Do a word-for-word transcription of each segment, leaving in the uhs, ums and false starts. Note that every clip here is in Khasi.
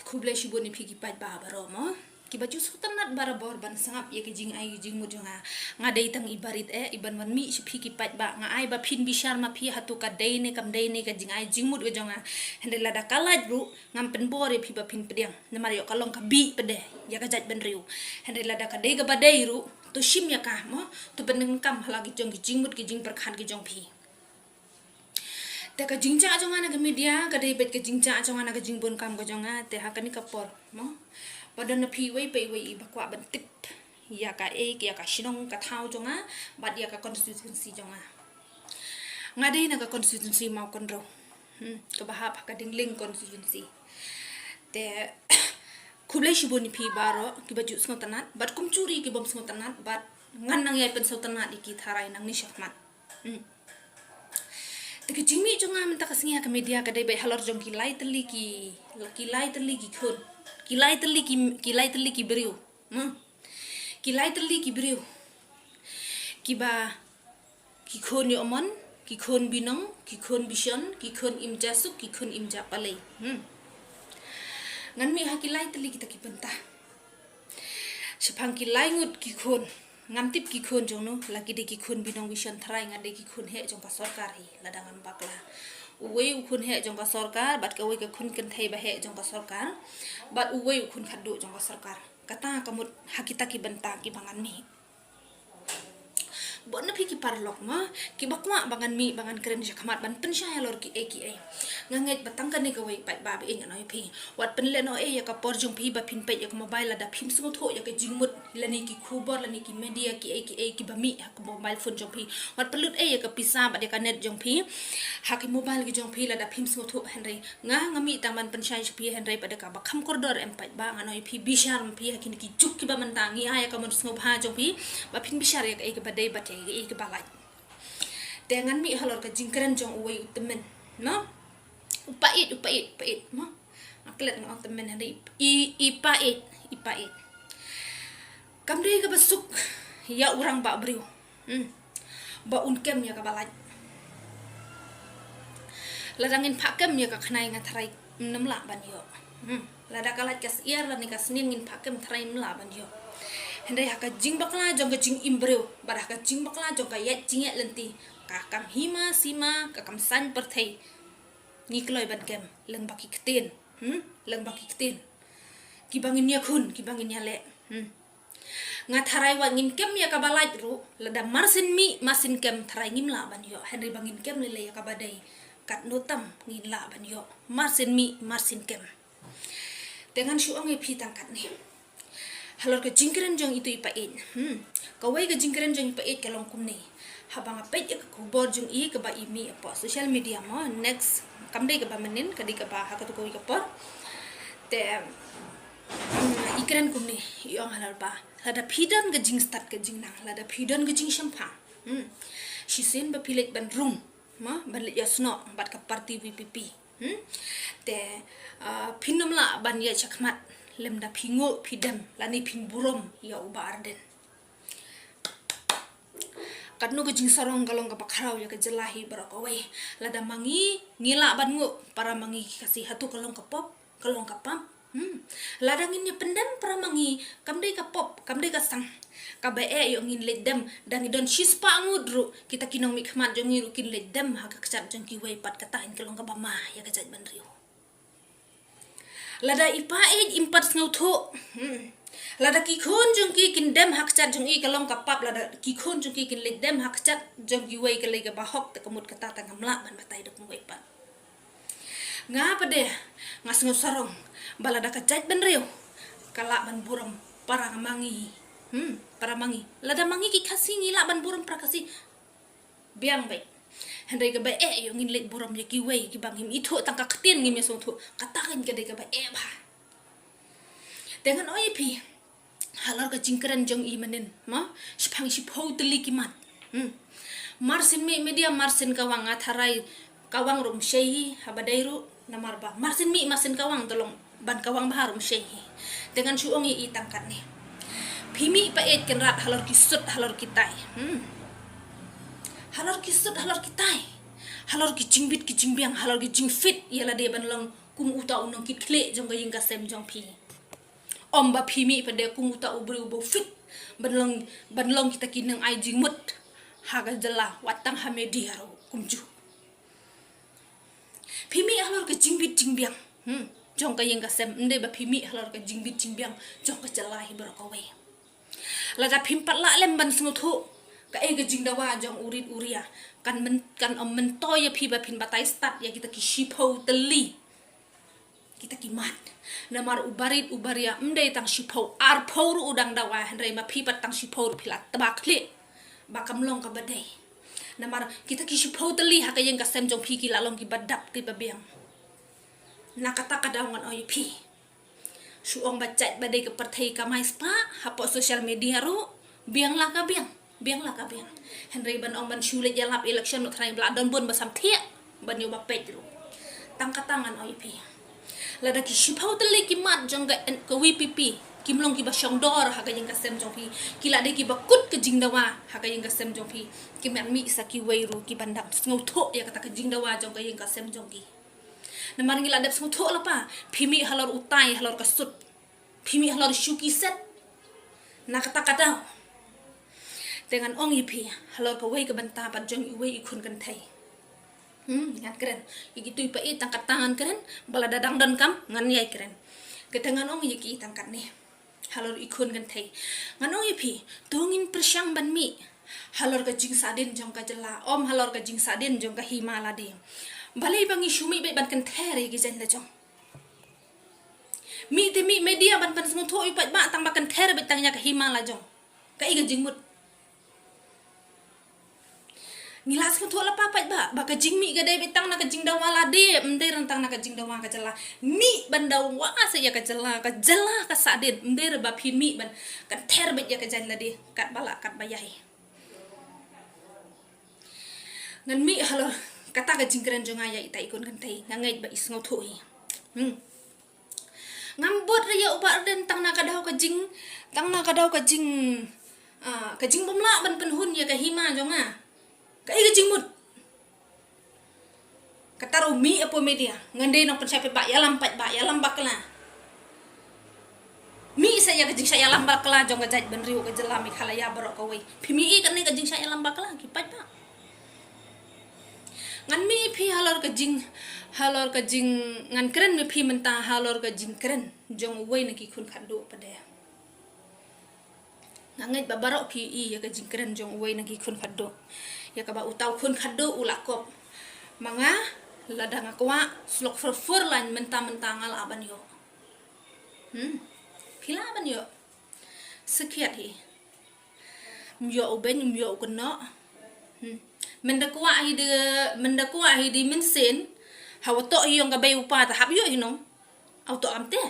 Khublei shibun ïa phi ki paidbah baroh mo. Kiba ju sngewtynnat barabor ban sngap ïa ki jingai ki jingmut jong nga. Nga dei tang i barit eh, iban wan mih sha phi ki paidbah. Nga ai ba phin bishar ma phi hato ka dei ne kam dei ne ka jingai jingmut ka jong nga. Hynrei lada ka lait ruh, ngam pynbor ïa phi ba phin pdiang. Namar ïoh ka long ka bih pat de ïa ka jaitbynriew. Hynrei lada ka dei kaba dei ruh, to shim ïa ka mo, to pyndonkam ha la ki jong ki jingmut ki jingpyrkhat ki jong phi. Te ka jingjah jong nga na ka media ka dei beit ka jingjah jong nga na ka jingbun kam ka jong nga, te ha kane ka por mo, ba don na phi iwei pa iwei iba kwah ban tip ïa kaei, ïa ka shnong ka thaw jong nga bad ïa ka constituency jong nga. Nga dei na ka constituency Mawkynrew, hmm, kaba hap ha ka Dingleng constituency. Te khublei shibun ïa phi baroh kiba ju sngewtynnat bad kumjuh ruh ki bym sngewtynnat, bad ngan nang ïai pynsngewtynnat ïa ki tharai nangne shakhmat. Hmm. Te ka jingmih jong nga mynta ka sngi ha ka media ka dei beit halor jong ki lai tylli ki, ki lai tylli ki khun, ki lai tylli ki, ki lai tylli ki briew. Hmm. Ki lai tylli ki briew kiba, ki khun ïoh mon, ki khun binong, ki khun bishon, ki khun im ja suk, ki khun im ja palei. Hmm. Ngan mih ha ki lai tylli kita ki bynta. Shaphang ki lai ngut ki khun, ngam tip ki khun jong no, la ki dei ki khun binong bishon, tharai nga dei ki khun heh jong ka sorkar hi, lada ngan bakla. Uwei u khun heh jong ka sorkar bad kawei ka khun kynthei ba heh jong ka sorkar, bad uwei u khun khatduh jong ka sorkar. Kata ka mut ha kita ki bynta kiba ngan mih. Bun na phi ki paralok mo, kiba kwah ba ngan mih ba ngan kren shakhmat ban pynshai halor kiei kiei. Nga ngeit ba tang kane kawei paidbah ba ïeit, ngan ong ïa phi, wat pynlehnohei ïa ka por jong phi ba phin peit ïa ka mobile lada phim sngewthuh ïa ka jingmut lane ki khubor lane ki media kiei kiei kiba mih ha ka mobile phone jong phi. Wat pynlut ei ïa ka pisa bad ïa ka net jong phi ha ki mobile ki jong phi lada phim sngewthuh. Hynrei nga, nga mih tang ban pynshai sha phi, hynrei pat da kaba kham kordor em paidbah, ngan ong ïa phi, bishar ma phi ha kine ki juk kiba mynta, ngi ai ïa ka mon sngewbha jong phi ba phin bishar ïa kaei kaba dei bad ïa kaei kaba lait. Te ngan mih halor ka jingkren jong uwei u tymmen mo, u paid, u paid, u paid mo. Nga klet nga ong tymmen, hynrei i, i paid, i paid. Kam dei kaba suk ïa u rangbah briew, hmm, ba un kem ïa kaba lait. Lada ngin phah kem ïa ka khnai, nga tharai ngim lah ban ïoh. Hmm. Lada ka lait ka syiar lane ka sning ngin phah kem, tharai ngim lah ban ïoh. Hynrei ha ka jingbakla jong ka jingim briew bad ha ka jingbakla jong ka ïaid jingïaid lynti, ka kam hima sima, ka kam saiñ pyrthei, ngi kloi ban kem lyngba ki ktien. Hmm? Lyngba ki ktien kiba ngin ïakhun, kiba ngin ïaleh. Hmm. Nga tharai wat ngin kem ïa kaba lait ruh, lada marsien mih marsien kem, tharai ngim lah ban ïoh. Hynrei ba ngin kem lei lei ïa kaba dei, katno tam ngin lah ban ïoh. Marsien mih marsien kem. Te ngan shu ong ïa phi tang katne halor ka jingkren jong itu i paid. Hmm. Kawei ka jingkren jong i paid ka long kumne. Haba nga peit ïa ka khubor jong i kaba i mih hapoh social media mo, next, kam dei kaba mynnin, ka dei kaba ha katu kawei ka por. Te, mm, i kren kumne, i ong halor ba lada phi don ka jingstad ka jingnang, lada phi don ka jingshemphang, hmm, shisien ba phi leit ban rung mo, ban leit ïasnoh bad ka party V P P. Hmm? Te, ah, phin ym lah ban ïaid shakhmat lymda phi nguh, phi dem lane phin burom ïa u Bah Ardent. Katno ka jingsarong ka long kaba khraw ïa ka jylla hi baroh kawei. Lada ma ngi ngi lah ban nguh para ma ngi ki Khasi, hato ka long ka pop, ka long ka pap? Hmm. Lada ngin ïa pyndem para ma ngi, kam dei ka pop, kam dei ka sang. Kaba eh ïoh ngin leit dem, da ngi don shispah ngut ruh, kita ki nongmihkhmat jong ngi ruh kin leit dem ha ka kjat jong kiwei pat, kata hi ka long kaba ma ïa ka jaitbynriew. Lada i paid im pat sngewthuh, hmm, lada ki khun jong ki kin dem ha kjat jong i, ka long ka pap, lada ki khun jong ki kin leit dem ha kjat jong kiwei, ka long kaba hok, te ka mut kata te ngam lah ban batai da kumwei pat. Nga pat de nga sngewsarong ba lada ka jaitbynriew ka lah ban burom para ma ngi. Hmm, para ma ngi. Lada ma ngi ki Khasi ngi lah ban burom para Khasi, biang beit. Hynrei kaba eh ïoh ngin leit burom ïa kiwei kiba ngim ithuh, tang ka ktien ngim ïasngewthuh. Kata kan ka dei kaba eh bha. Te ngan ong ïa phi halor ka jingkren jong i mynnin mo, shaphang shiphew tylli ki mat. Hmm. Marsien mih media, marsien kawang, nga tharai kawang ruh ym shei hi haba dei ruh, namar ba marsien mih marsien kawang, to long ban kawang bha ruh ym shei hi. Te ngan shu ong ïa i tang katne. Phi mih paid, kynrad halor ki sut halor ki tai. Hmm. Halor ki sut halor ki tai. Halor ki jingbit ki jingbiang, halor ki jingfit ïa lade ban long Kum uta u nongkitkhlieh jong ka ïing ka sem jong phi. Ym ba phi mih pat de kum uta u briew uba fit ban long, ban long kita ki nongai jingmut ha ka jylla, wat tang ha media ruh kumjuh. Phi mih halor ka jingbit jingbiang, hmm, jong ka ïing ka sem, ym dei ba phi mih halor ka jingbit jingbiang jong ka jylla hi baroh kawei. Lada phim pat lah lem ban sngewthuh kaei ka jingdawa jong u rit u ria, kan myn-, kan ym myntoi ïa phi ba phin batai stad ïa kita ki shiphew tylli, kita ki mat. Namar u barit u baria ym dei tang shiphew, arphew ruh u dang dawa, hynrei ma phi pat tang shiphew ruh phi la tba khlieh ba kam long kaba dei. Namar kita ki shiphew tylli ha ka ïing ka sem jong phi ki la long kiba dap kiba biang. Na kata ka daw ngan ong ïa phi, shu ong ba jait ba dei ka pyrthei kamai spah hapoh social media ruh, biang la ka biang, biang la ka biang. Hynrei ban ong ban shu leit ïalap election ruh tharai ba la don bun ba sam thiah ban ïoh ba peit ruh. Tang kata ngan ong ïa phi, lada ki shiphew tylli ki mat jong ka, ka V P P kim long kiba shongdor ha ka ïing ka sem jong phi, ki la dei kiba kut ka jingdawa ha ka ïing ka sem jong phi, ki mat mih sa kiwei ruh kiban dang sngewthuh ïa kata ka jingdawa jong ka ïing ka sem jong ki. Namar ngi la dep sngewthuh lypa, phi mih halor utai, halor ka sut, phi mih halor shuki set. Na kata ka daw te ngan ong ïa phi halor kawei ka bynta pat jong iwei i khun kynthei. Hmm, ngan kren. Ïa kitu i pa i tang kata ngan kren, ba lada dang donkam ngan ïai kren. Kata ngan ong ïa ki tang katne. Halor i khun kynthei, ngan ong ïa phi, to ngin pyrshang ban mih halor ka jingsahdien jong ka jylla, ym halor ka jingsahdien jong ka hima lade. Balei ba ngi shu mih beit ban kynther ïa ki jaiñ la jong? Mih te mih media ban pynsngewthuh ïa u paidbah, tang ba kynther beit tang ïa ka hima la jong. Kaei ka jingmut? Ngi la sngewthuh lypa paidbah ba ka jingmih ka dei beit tang na ka jingdawa lade, ym dei tang na ka jingdawa ka jylla. Mih ban dawa sa ïa ka jylla, ka jylla ka sahdien, ym dei ba phi mih ban kynther beit ïa ka jaiñ lade katba lah katba ïai. Ngan mih halor kata ka jingkren jong nga ïa ita i khun kynthei, nga ngeit ba i sngewthuh hi. Hmm. Ngam bud re ïa u Bah Ardent tang na ka daw ka jing, tang na ka daw ka jing, ah, ka jingbymlah ban pynhun ïa ka hima jong nga. Kaei ka jingmut? Kata ruh mih hapoh media, ngan dei nongpynshai paidbah, ïalam paidbah, ïalam bakla. Mih sa ïa ka jingshah ïalam bakla jong ka jaitbynriew ka jylla Meghalaya baroh kawei. Phi mih ïa kane ka jingshah ïalam bakla ki paidbah? Ngan mih phi halor ka jing, halor ka jing, ngan kren mih phi mynta halor ka jingkren jong uwei na ki khun khatduh pat de. Nga ngeit ba baroh ki i ïa ka jingkren jong uwei na ki khun khatduh, ïa kaba uta u khun khatduh u la kop ma nga, lada nga kwah slok fur fur lain mynta mynta nga lah ban ïoh. Hmm. Phi lah ban ïoh. Sakhiat hi. Ym ïoh u beiñ, ym ïoh u kynnoh. Hmm. Mynda kwah hi de, mynda kwah hi de mynsiem, hawa toh hi ïong ka bei u pa te hap ïoh hi nong. Hawa toh am te.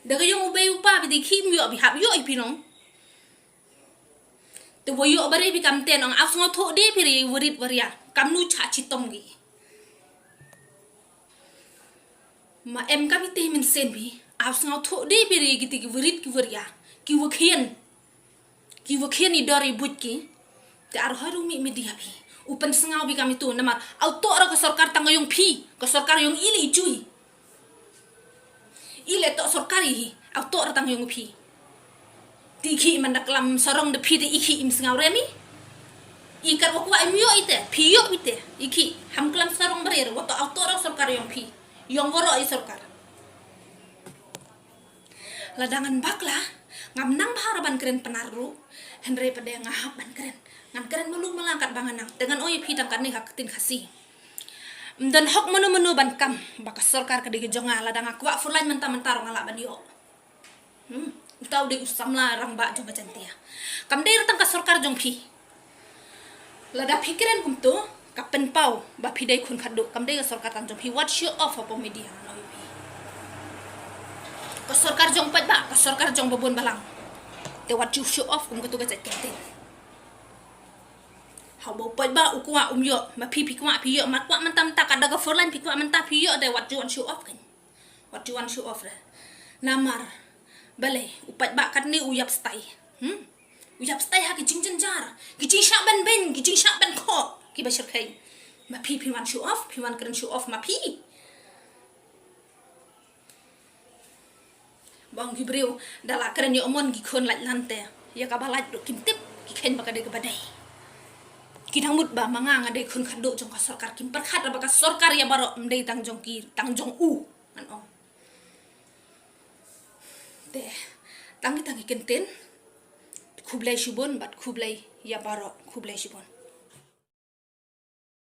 Da ka ïong u bei u pa phi te khim ïoh, phi hap ïoh hi phi nong. Te wa ïoh ba re phi kam te nong, hawa sngewthuh de phi re wa rit wa ria. Kam nu cha chitom ki. Ma em ka phi te mynsiem phi, hawa sngewthuh de phi re ki te ki wa rit ki wa ria, ki wa khian. Ki wa khian i dor i buit ki. Te ar hoi ruh mih media phi u pynsngew phi kam itu namar hawa toh ra ka sorkar tang ïong phi, ka sorkar ïong i le i chui. I le toh sorkar i hi, hawa toh ra tang ïong phi. Te i khih mynda klam sarong da phi te i khih im sngew re mi. I kat wa kwah im ïoh i te, phi ïoh i te, i khih ham klam sarong ba re re, wa toh hawa toh ra sorkar ïong phi. Ïong waroh i sorkar. Lada ngan bakla, ngam nang bha ra ban kren Pnar ruh, hynrei pat de nga hap ban kren. Ngan kren malu mala katba nga nang. Te ngan ong ïa phi tang katne ha ka ktien Khasi. Ym don hok mano mano ban kam ba ka sorkar ka dei ka jong nga, lada nga kwah four lane mynta mynta ruh nga lah ban ïoh. Hmm, uta u dei u samla rangbah jong ka Jaintia. Kam dei re tang ka sorkar jong phi. Lada phi kren kumto, ka pynpaw ba phi dei khun khatduh, kam dei ka sorkar tang jong phi, wat show off hapoh media, ngan ong ïa phi. Ka sorkar jong paidbah, ka sorkar jong babun balang. Te wat ju show off kum katu ka jait kyntien. Hawa u paidbah u kwah um ïoh, ma phi phi kwah phi ïoh, ma kwah mynta mynta, ka da ka four lane phi kwah mynta phi ïoh, te wat ju wan show off kan. Wat ju wan show off re. Namar balei u paidbah katne u ïap stai. Hmm? U ïap stai ha ki jingjynjar, ki jingshah ban beiñ, ki jingshah ban khoh kiba shyrkhei. Ma phi phi wan show off, phi wan kren show off ma phi. Ba ong ki briew, da la kren ïoh mon ki khun lait lan te, ïa kaba lait ruh kim tip, ki kheiñ ba ka dei kaba dei. Ki dang mut ba ma nga nga dei khun khatduh jong ka sorkar, kim pyrkhat ba ka sorkar ïa baroh ym dei tang jong ki, tang jong u, ngan ong. Te tang ki, tang ki kyntien. Khublei shibun bad khublei ïa baroh, khublei shibun.